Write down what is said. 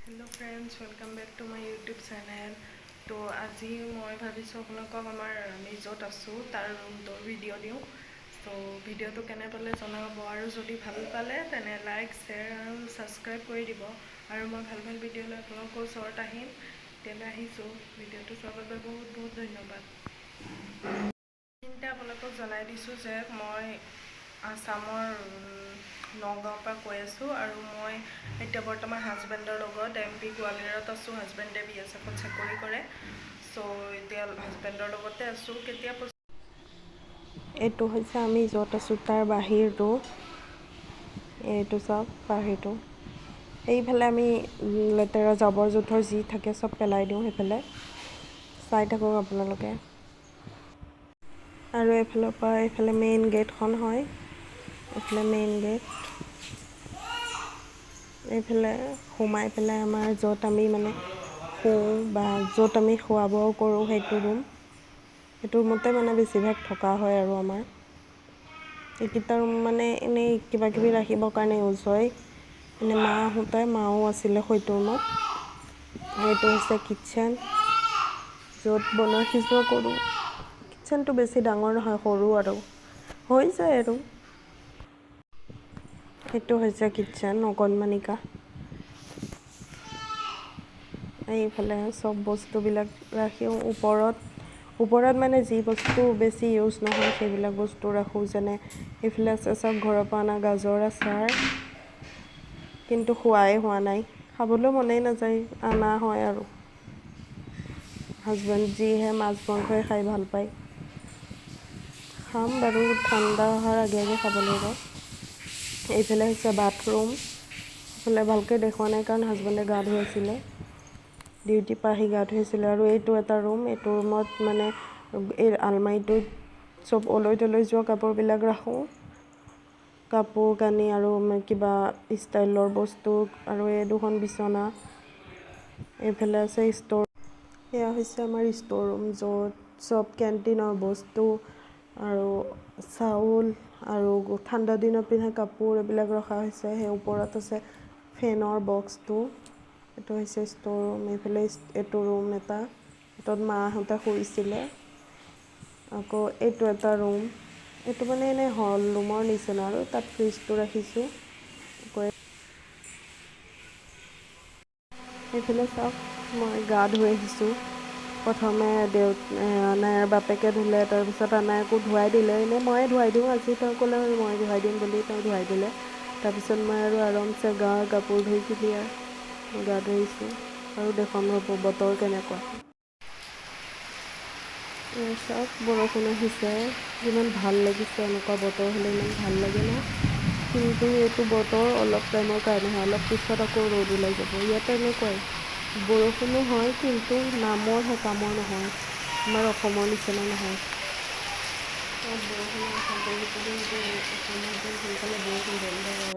Hello friends, welcome back to my YouTube channel. তো আজি মই ভাবিছোঁ আপোনালোকক আমাৰ আমি য'ত আছোঁ তাৰ ৰুমটোৰ ভিডিঅ' দিওঁ। ত' ভিডিঅ'টো কেনে পালে জনাব আৰু যদি ভাল পালে তেনে লাইক, শ্বেয়াৰ আৰু ছাবস্ক্ৰাইব কৰি দিব। আৰু মই ভাল ভাল ভিডিঅ' লৈ আপোনালোকৰ ওচৰত আহিম। এতিয়ালৈ আহিছোঁ। ভিডিঅ'টো চোৱাৰ বাবে বহুত বহুত ধন্যবাদ। এইখিনিতে আপোনালোকক জনাই দিছোঁ যে মই আছামৰ নগাঁৱৰ পৰা কৈ আছোঁ আৰু মই এতিয়া বৰ্তমান হাজবেণ্ডৰ লগত এমপি গোৱালিয়ৰত আছোঁ। হাজবেণ্ডে বিএছএফত চাকৰি কৰে। চ' এতিয়া হাজবেণ্ডৰ লগতে আছোঁ। কেতিয়া এইটো হৈছে আমি য'ত আছোঁ তাৰ বাহিৰটো। এইটো চাওক, বাহিৰটো। এইফালে আমি লেতেৰা জাবৰ জোঁথৰ যি থাকে চব পেলাই দিওঁ সেইফালে। চাই থাকক আপোনালোকে। আৰু এইফালৰ পৰা এইফালে মেইন গেটখন হয়। এইফালে মেইন গেট। এইফালে সোমাই পেলাই আমাৰ য'ত আমি মানে শুওঁ বা য'ত আমি খোৱা বোৱাও কৰোঁ সেইটো ৰুম। সেইটো ৰুমতে মানে বেছিভাগ থকা হয়। আৰু আমাৰ এইকেইটা ৰুম মানে এনেই কিবা কিবি ৰাখিবৰ কাৰণে ইউজ হয়। এনেই মা আহোঁতে মাও আছিলে সেইটো ৰুমত। এইটো হৈছে কিটচেন, য'ত বনোৱা সিজোৱা কৰোঁ। কিটচেনটো বেছি ডাঙৰ নহয়, সৰু আৰু হৈ যায়। আৰু এইটো হৈছে কিটচেন অকণমানিকা। এইফালে চব বস্তুবিলাক ৰাখোঁ। ওপৰত ওপৰত মানে যি বস্তু বেছি ইউজ নহয়, সেইবিলাক বস্তু ৰাখোঁ। যেনে এইফালে আছে চব ঘৰৰ পৰা অনা গাজৰ আচাৰ, কিন্তু খোৱাই হোৱা নাই, খাবলৈ মনেই নাযায়। অনা হয় আৰু হাজবেণ্ড যিহে মাছ মাংসই খাই ভাল পায়। খাম বাৰু, ঠাণ্ডা অহাৰ আগে আগে খাব লাগিব। এইফালে হৈছে বাথৰুম। এইফালে ভালকৈ দেখুওৱা নাই, কাৰণ হাজবেণ্ডে গা ধুই আছিলে, ডিউটিৰ পৰা আহি গা ধুইছিলে। আৰু এইটো এটা ৰুম। এইটো ৰুমত মানে এই আলমাৰিটোত চব অলৈ তলৈ যোৱা কাপোৰবিলাক ৰাখোঁ, কাপোৰ কানি আৰু কিবা ষ্টাইলৰ বস্তু। আৰু এই দুখন বিচনা। এইফালে আছে ষ্ট'ৰ। এয়া হৈছে আমাৰ ষ্ট'ৰ ৰুম, য'ত চব কেণ্টিনৰ বস্তু আৰু চাউল আৰু ঠাণ্ডা দিনত পিন্ধা কাপোৰ এইবিলাক ৰখা হৈছে। সেই ওপৰত আছে ফেনৰ বক্সটো। এইটো হৈছে ষ্ট'ৰ ৰুম। এইফালে এইটো ৰুম এটা, এইটোত মা আহোঁতে শুইছিলে। আকৌ এইটো এটা ৰুম। এইটো মানে এনেই হল ৰুমৰ নিচিনা আৰু তাত ফ্ৰিজটো ৰাখিছোঁ। আকৌ এইফালে চাওক, মই গা ধুই আহিছোঁ। প্ৰথমে আনায়াৰ বাপেকে ধুলে, তাৰপিছত আনায়াকো ধুৱাই দিলে। এনেই ময়ে ধুৱাই দিওঁ, আজি তেওঁ ক'লে মই ধুৱাই দিম বুলি, তেওঁ ধুৱাই দিলে। তাৰপিছত মই আৰু আৰামছে গা কাপোৰ ধুই ক্লিয়াৰ মই গা ধুইছোঁ। আৰু দেখুৱাম ৰ'ব বতৰ কেনেকুৱা। চাওক, বৰষুণ আহিছে। ইমান ভাল লাগিছে। এনেকুৱা বতৰ হ'লে ইমান ভাল লাগে ন? কিন্তু এইটো বতৰ অলপ টাইমৰ কাৰণেহে, অলপ পিছত আকৌ ৰ'দ ওলাই যাব। ইয়াতে এনেকুৱাই, বৰষুণো হয় কিন্তু নামৰহে, কামৰ নহয়। আমাৰ অসমৰ নিচিনা নহয়। বৰষুণৰ আশা কৰিছোঁ, কিন্তু অসমত যেন সোনকালে বৰষুণ বন্ধ হয়।